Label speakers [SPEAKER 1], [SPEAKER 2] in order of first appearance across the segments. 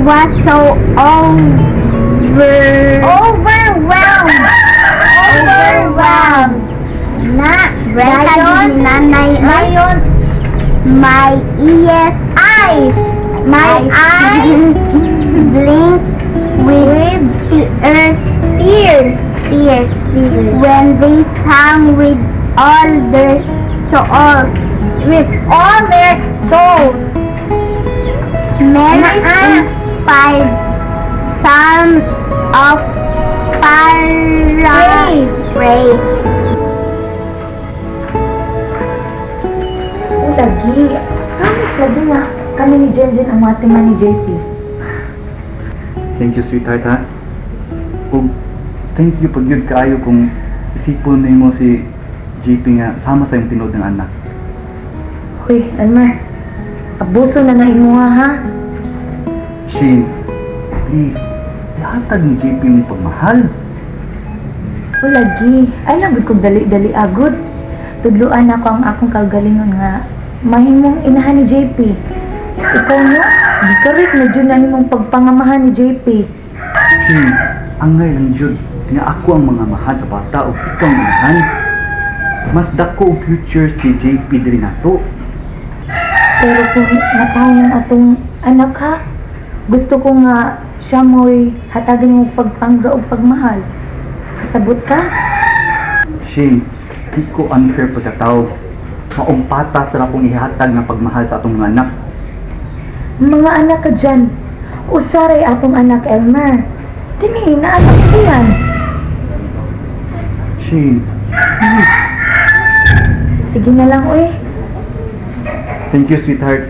[SPEAKER 1] was so overwhelmed. Overwhelmed. Na, dayon, nanay, dayon, my ears, eyes, my eyes blink with tears, tears, tears, when they sang with all their souls, with all their souls. Mary's inspired psalm of praise. Praise.
[SPEAKER 2] Lagi, promise lagi nga kami ni Jenjen ang mga tima ni JP.
[SPEAKER 3] Thank you, sweetheart, ha? Kung thank you pag yun kaayo kung isipon na mo si JP nga sama sa iyong tinuod ng anak.
[SPEAKER 2] Uy, Elmer, abuso na na imuha, ha?
[SPEAKER 3] Shane, please, ihatag ni JP yung pagmahal.
[SPEAKER 2] O lagi, ay lang gud kong dali-dali agod. Tudluan ako ang akong kagalingon nga mahimong inahan ni JP. Ikaw no, gikarit na dyan na himong pagpangamahan ni JP.
[SPEAKER 3] Shane, angay lang jud nga ako ang mga mahal sa bata o ikaw ang inahan. Mas dako og future si JP diri nato.
[SPEAKER 2] Pero kung natawon atong anak ha, gusto ko nga siya mo'y hatagin mo pagpangga o pagmahal. Kasabot ka?
[SPEAKER 3] Shane, di ko unfair pagkatao. Maumpatas ra akong ihatag nga pagmahal sa atong mga anak.
[SPEAKER 2] Mga anak ka dyan, usaray atong anak, Elmer. Dini, naanak ko yan.
[SPEAKER 3] Shane, please.
[SPEAKER 2] Sige na lang, uy.
[SPEAKER 3] Thank you, sweetheart.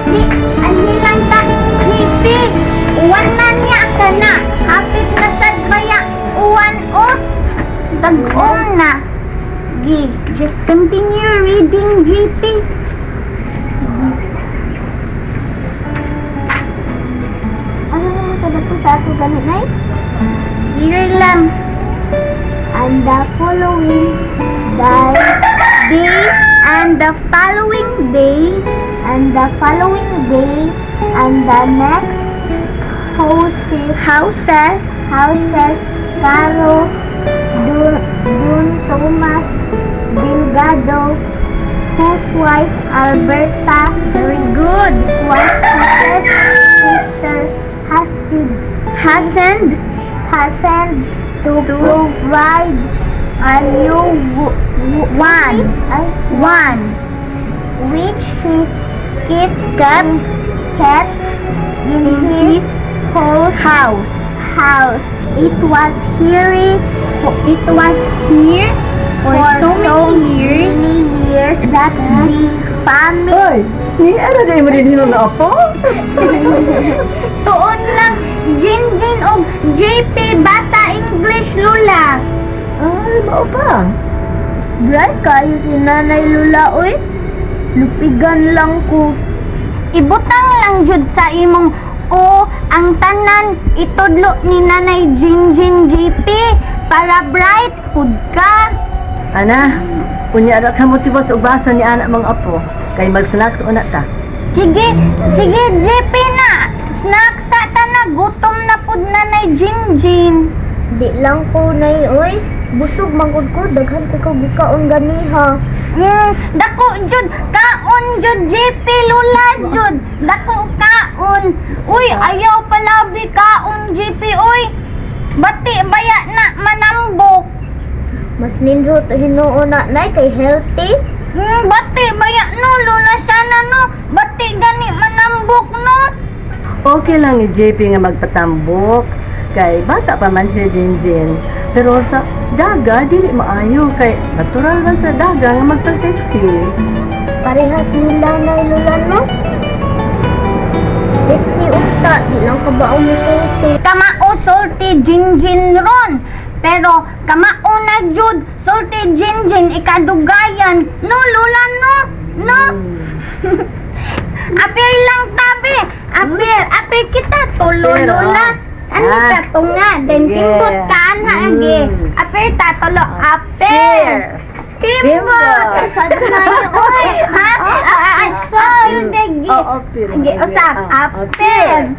[SPEAKER 1] Di, anhilang ta, JP. Uwan na niya ka na. Hapit na sad baya. Uwan o. Tag-om na. Gi, just continue reading, JP. Ano naman sa dato sa ato ganit, Nay? Here lang. And the following day, and the following day, and the following day, and the next houses, Caro, Dun Tomas Delgado, whose wife Alberta, very good, was his sister, hastened to provide a new one, which he kept in his whole house. It was here for so many years that the family.
[SPEAKER 4] Oy, ni ara day mo din na apo?
[SPEAKER 1] Tuon lang Jinjin og JP basa English, Lula.
[SPEAKER 4] Ay, mao pa.
[SPEAKER 1] Bright kayo si Nanay Lula, oy. Lupigan lang ko. Ibutang lang jud sa imong o ang tanan itudlo ni Nanay Jinjin JP para bright pud ka.
[SPEAKER 4] Ana, unya ra ka motibo sa ubasan ni anak mga apo kay mag-snacks una ta.
[SPEAKER 1] Sige, sige JP na. Snacks sa tanan, gutom na pud Nanay Jinjin. Di lang ko nay oy. Busog man gud ko, daghan kay ko gikaon ganiha. Dako jud kaon jud JP Lula jud. Dako kaon. Uy, ayaw palabi kaon JP oy. Bati baya na manambok. Mas nindot hinuon na nay kay healthy. Bati baya no Lula sana no. Bati gani manambok no.
[SPEAKER 4] Okay lang ni JP nga magpatambok kay bata pa man siya Jinjin. Pero sa daga dili maayo kay natural man sa daga nga magpa-sexy.
[SPEAKER 1] Parehas nila na Lula no. Sexy unta, di lang ka ba umusulti? Kamao sulti Jinjin ron. Pero kamao na jud sulti Jinjin ikadugayan. No Lula no. No. Apil lang tabi. Apil, apil kita tulo Lula. Ano ka tunga? Then timbot ka na agi. Apil ta tulo apil. Kimbot! Sa oy! Ha? Apil degi.
[SPEAKER 4] Oo, apil.
[SPEAKER 1] Sige, usap. Apil.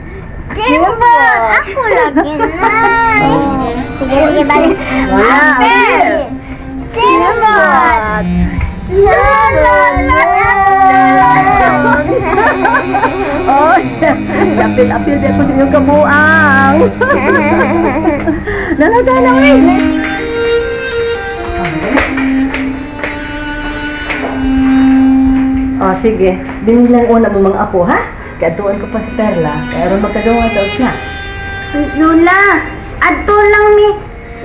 [SPEAKER 1] Kimbot! Ako lagi na. Sige, sige, balik. Apil. Kimbot!
[SPEAKER 4] Oy, apil-apil di ako sa inyong kabuang. Nalagay na eh. Oh, sige. Dinin lang una mo mga apo, ha? Kaya ko pa si Perla. Kaya ron magkagawa sa usna.
[SPEAKER 1] Lola, adto lang ni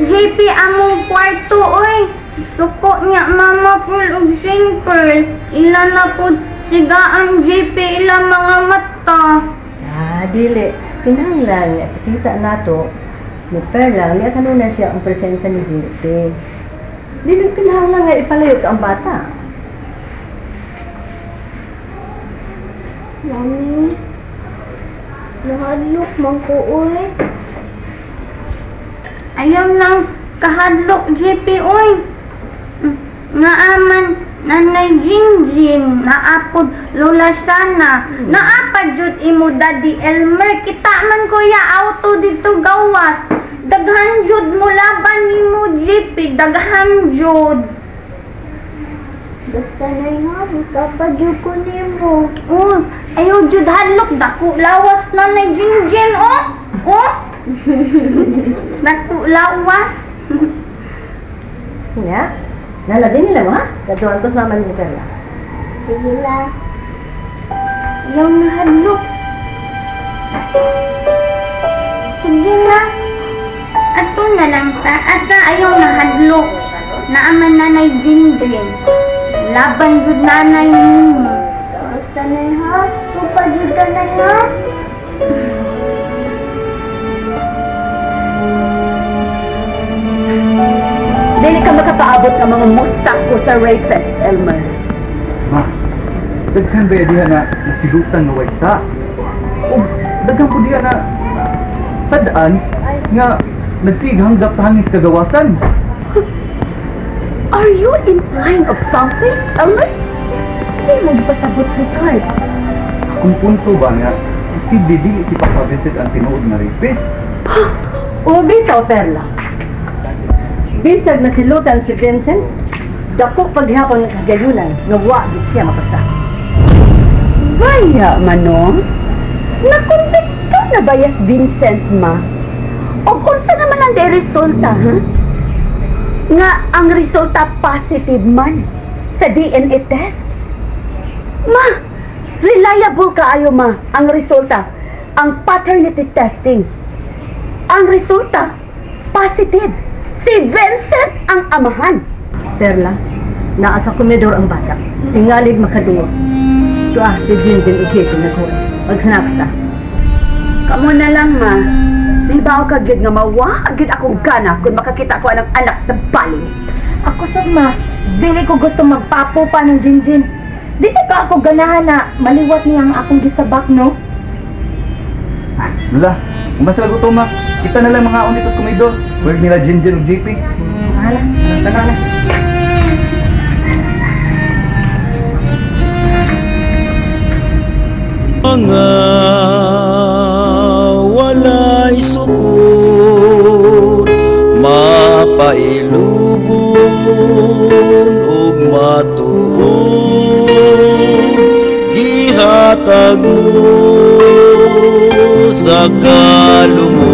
[SPEAKER 1] JP among kwarto, oy. Suko niya Mama Pearl ug Shane Pearl. Ila na po sigaan JP ila mga mata.
[SPEAKER 4] Ah, dili. Kinahanglan, kita nato ni Perla, niya kanuna siya ang presensya ni JP. Dili kinahanglan nga ipalayo ka ang bata.
[SPEAKER 1] Mami, nahadlok man ko, oy. Ayaw lang kahadlok, JP, oy. Naaman, Nanay Jinjin, naapod Lola Shana, naapad jud imo Daddy Elmer, kita man kuya auto dito gawas. Daghan jud mo laban nimo JP, daghan jud. Basta na nga, pa jud ko nimo. Oh, ayaw jud hadlok, dako lawas Nanay Jinjin, oh. Oh. Dako lawas.
[SPEAKER 4] Nya. Nalagay nila mo, ha? Kaduan ko sa mama ni Perla.
[SPEAKER 1] Sige lang. Ayaw na hadlok. Sige na. Ato na lang ta. Asa ayaw na hadlok. Naaman Nanay Jinjin. Laban jud nanay nimo. Basta na ha? Tupa jud ka na ha?
[SPEAKER 5] Dili ka makapaabot ng mga musta ko sa rapist, Elmer.
[SPEAKER 3] Ma, daghan ba diha na nasilutan nga waysa? O daghan po diha na sadaan nga nagsighanggap sa hangin sa kagawasan.
[SPEAKER 5] Are you implying of something, Elmer? Kasi mo gipasabot, sweetheart.
[SPEAKER 3] Akong punto ba nga, posible dili si Papa Vincent ang tinuod nga rapist?
[SPEAKER 4] O bitaw, Perla. Bisag nasilutan si Vincent, dako paghihapon ng kagayunan nga wa gid siya mapasa.
[SPEAKER 5] Baya, manong. Nakontekto na ba yes Vincent, ma? O unsa naman ang de resulta, ha? Nga ang resulta positive man sa DNA test. Ma, reliable kaayo, ma, ang resulta. Ang paternity testing. Ang resulta, positive. Si Vincent ang amahan.
[SPEAKER 4] Perla, naa sa komedor ang bata. Tingalig makadungog. Tuah, si Jinjin ug JP naghuon. Mag-snacks ta.
[SPEAKER 5] Kamo na lang, ma. May ka gyud nga mawa gyud akong gana kung makakita ko ang anak sa baling.
[SPEAKER 2] Ako sad, ma, dili ko gusto magpapo pa ng Jinjin. Dili ka ako ganahan na maliwat niya ang akong gisabak, no?
[SPEAKER 3] Ah, Lola, kung basta gutom, ma, kita na lang mga dito sa komedor. Where nila Jinjin ug JP.
[SPEAKER 2] Hala,
[SPEAKER 3] Tara na.
[SPEAKER 6] Mga walay sukod, mapailubon ug matuod, gihatag mo sa kalungod.